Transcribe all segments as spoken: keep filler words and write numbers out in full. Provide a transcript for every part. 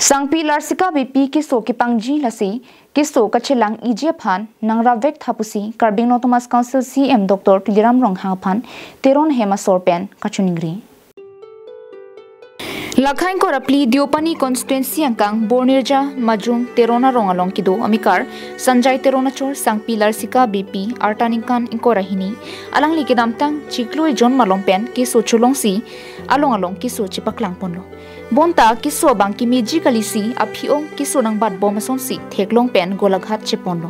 Sangpi Larsika Beypi keso kepangji lasi keso kachelang-iji aphan nangrapvek tha pusi Karbi Anglong Autonomous Council C E M Doctor Tuliram Ronghang aphan Teron Hem Asor pen kachiningri. Lakha ingkoi ra phli Deopani constituency angkang Bornirja Majung Teron arong along kedo amekar Sanjay Teron achor Sangpi Larsika Beypi arta ningkan ingkoi ra hini alangli kedamtang chiklo ejon malom pen keso cholongsi along along keso chepaklang ponlo. Bonta keso abang kemeji kalisi aphi-ong keso nangbatbom asonsi theklong pen golaghat cheponlo.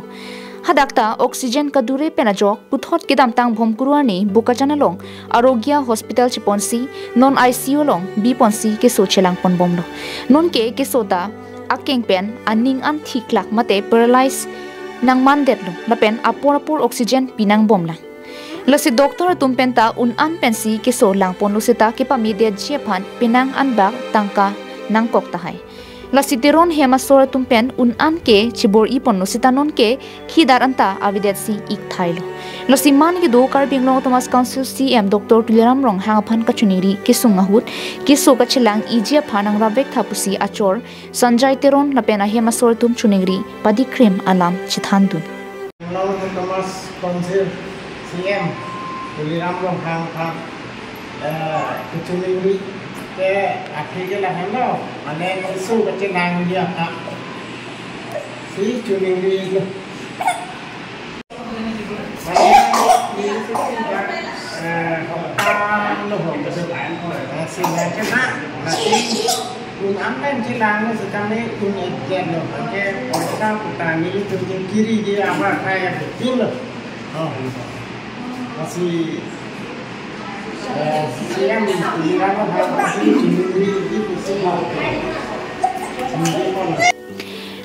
Hadak ta oxygen kadure pen ajok puthot kedamtang Bhomkuru arni Bokajan along Arogya Hospital cheponsi non I C U along biponsi keso chelang ponbomlo. Nonke keso ta akeng pen aning an thiklak mate paralyze nangmandetlo lapen apor apor oxygen pinangbomlang. Lasi doctor atum penta un-an pensi keso langponlo seta kepamedetji aphan penang anbak tangka nangkok tahai. Lasi Teron Hem Asor atum pen un-an ke chibor-i ponlo seta nonke khidar anta avedetsi ik thailo. Lasi man kedo Karbi Anglong Autonomous Council C E M Doctor Tuliram Ronghang aphan kachiningri kesung ahut keso kachelang-iji aphan nangrapvek tha pusi achor Sanjay Teron lapen ahem asor atum chiningri padikrem alam chethandun. Anglong Autonomous Council C E M Tuliram Ronghang aphan, eh, kachiningri ke aphi ke lahenlo, mane keso kachelang-iji aphan si chiningri. Mane, eh, hokta lo hok, eh, si na kena, nasi, un-an pen chelang lo, sekami un-an lo, oke, poisa puta nelitum ke kiri di apa kaya betul lo. Oh, masih, eh, siang di Tuliram Ronghang, masih chiningri di, masih mau.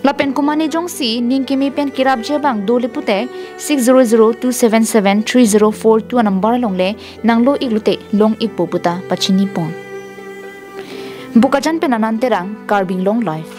Lapen komane jongsi ning keme pen kerapji abang dole pute six zero zero two seven seven three zero four two anumber along le nanglo-ik lote long-ikpo puta pachini pon. Bokajan pen Anand Terang, Karbi Anglong Live.